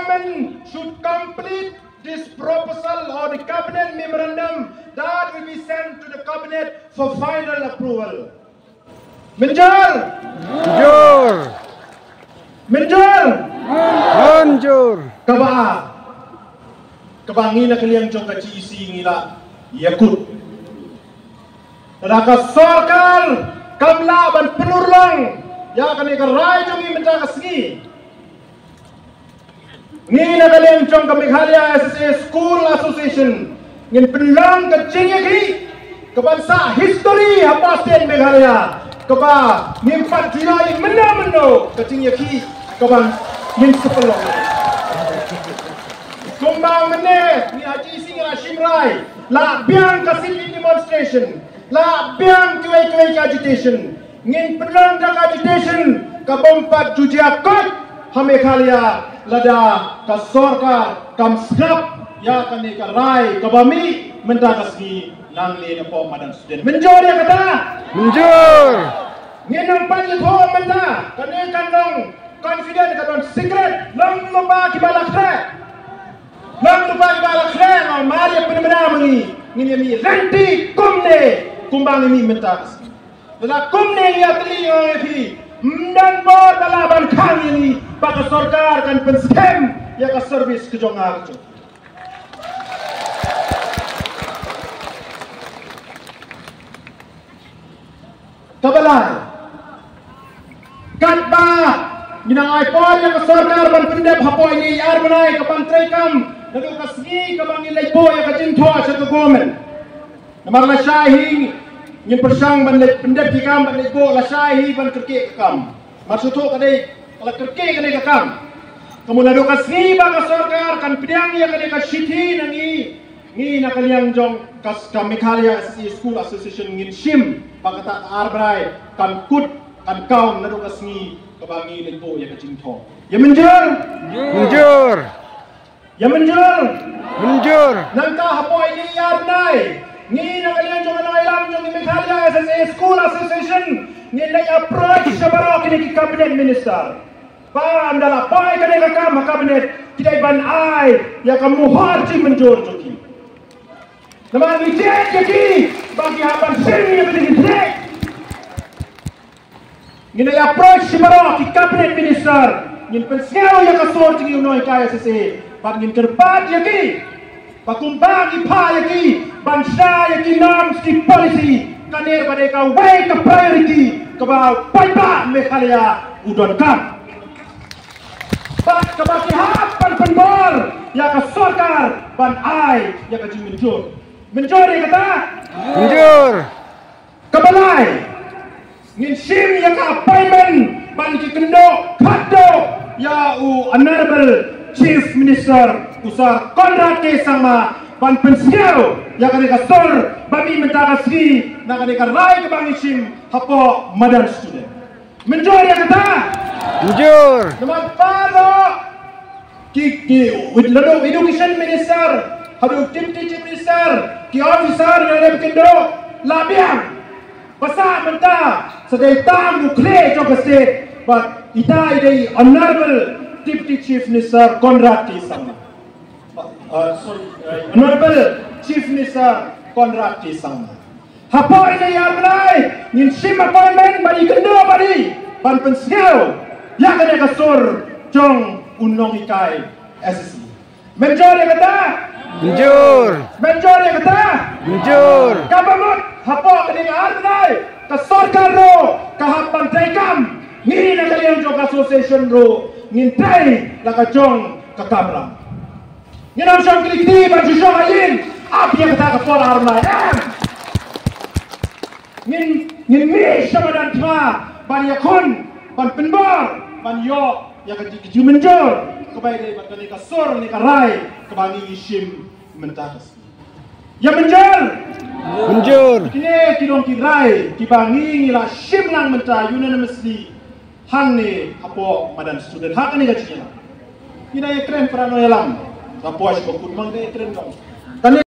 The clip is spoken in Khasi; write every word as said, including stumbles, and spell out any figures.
Government should complete this proposal or the cabinet memorandum that will be sent to the cabinet for final approval. Mynjur! Mynjur! Mynjur! Mynjur! Kaba, kaba ngi na ka liang jong ka G E C ngi la ïakut. Lada ka sorkar kam lah ban pynurlong ïa kane ka rai jong ngi mynta ka sngi, ngi na ka liang jong ka Meghalaya S S A School Association ngin pynlong ka jingïakhih kaban sah history ha State Meghalaya, kaba ngim pat ju ïohi mynno mynno ka jingïakhih kaban ngin sa pynlong. Kumba mynne ngi ha G E C ngi la shim rai, la biang ka sit-in demonstration, la biang kiwei kiwei ka agitation. Ngin pynlong da ka agitation kabym pat ju jia kot ha Meghalaya lada ka sorkar kam sngap ïa kane ka rai kaba mih mynta ka sngi nangne napoh madan student. Mynjur ïa kata? Mynjur! Ngin nang pat ïathuh mynta, kane kan long confident, ka don secret. Long lypa kiba la khreh, long lypa kiba la khreh, long mar ïa pynbna ma ngi. Ngin ïa mih lynti kumne kumba ngi mih mynta ka sngi. Lada kumne ngi ïatylli, nga ong ïa phi, ym don bor ba lah ban khang ïa ngi ba ka sorkar kan pynskhem ïa ka service ka jong nga ka jong. Kaba lai, katba ngi nang ai por ïa ka sorkar ban pyndep hapoh ine i ar bnai kaban treikam naduh ka sngi kaba ngi leit buh ïa ka jingthoh sha ka government. Namar lashai hi ngin pyrshang ban leit pyndep ki kam, ban leit buh, lashai hi ban kyrkieh ka kam. Mar shu thoh ka dei ka la kyrkieh ka dei ka kam. Ka mut naduh ka sngi ba ka sorkar kan pdiang ïa ka dei ka shithi na ngi, ngi na ka liang jong ka, ka Meghalaya S S A School Association ngin shim ba kata ka ar bnai kan kut, kan kaun naduh ka sngi kaba ngi leit buh ïa ka jingthoh. Ïa mynjur? Mynjur! Ïa mynjur? Mynjur! Nangta hapoh ine i ar bnai, ngi na ka liang jong ka nongïalam jong ka Meghalaya S S A School Association ngin leit approach sha baroh kine ki cabinet minister. Ba ynda la poi kane ka kam ha cabinet, ki dei ban ai ïa ka mohor jingmynjur jong ki. Namar ngi jied ïa ki ba ki hap ban shim ïa ka jingïatrei. Ngin ïa approach sha baroh ki cabinet minister, ngin pynsngew ïa ka sur jong ki nonghikai S S A bad ngin kyrpad ïa ki ba kumba ngi phah ïa ki ban shna ïa ki norms, ki policy, kane ba dei kawei ka priority kaba u paidbah Meghalaya u donkam. Bad kaba ki hap ban pynbor ïa ka sorkar ban ai ïa ka jingmynjur. Mynjur ïa kata? Mynjur! Kaba lai, ngin shim ïa ka appointment ban ïakynduh khatduh ïa u Honorable Chief Minister u Sir Conrad K Sangma ban pynsngew ïa kane ka sur ba mih mynta ka sngi na kane ka rai kaba ngi shim hapoh madan student. Mynjur ïa kata? Mynjur! Namar baroh ki, ki, naduh education minister haduh deputy chief minister, ki officer ïa dep kynduh la biang. Basa mynta sa dei tang u khlieh jong ka state bad ita i dei Honorable Deputy Chief Minister Conrad K Sangma. Uh, sorry, uh, Honorable Chief Minister Conrad K Sangma. Hapoh ine i ar bnai ngin shim appointment ban ïakynduh bad i ban pynsngew ïa kane ka sur jong u nonghikai S S A. Mynjur ïa kata? Mynjur! Mynjur ïa kata? Mynjur! Kaba mut hapoh kane ka ar bnai ka sorkar ruh ka hap ban treikam. Ngi na ka liang jong ka association ruh ngin trei la ka jong ka kamram. Ngin ym shong kli kti ban shu shong ha ïing ap ïa kata ka por ar bnai. Em! Ngin, ngin mih sha madan thma ban ïakhun, ban pynbor, ban ïoh ïa ka jingmynjur kaba ïadei bad kane ka sur ne ka rai kaba ngi shim mynta ka sngi. Ïa mynjur? Mynjur! Kine ki long ki rai kiba ngi ngi la shim lang mynta unanimously hangne hapoh madan student ha kane ka jingïalang. Ngi da ïakren para nongïalam. Ka poi sha ba kut mang da ïakren dong. Kane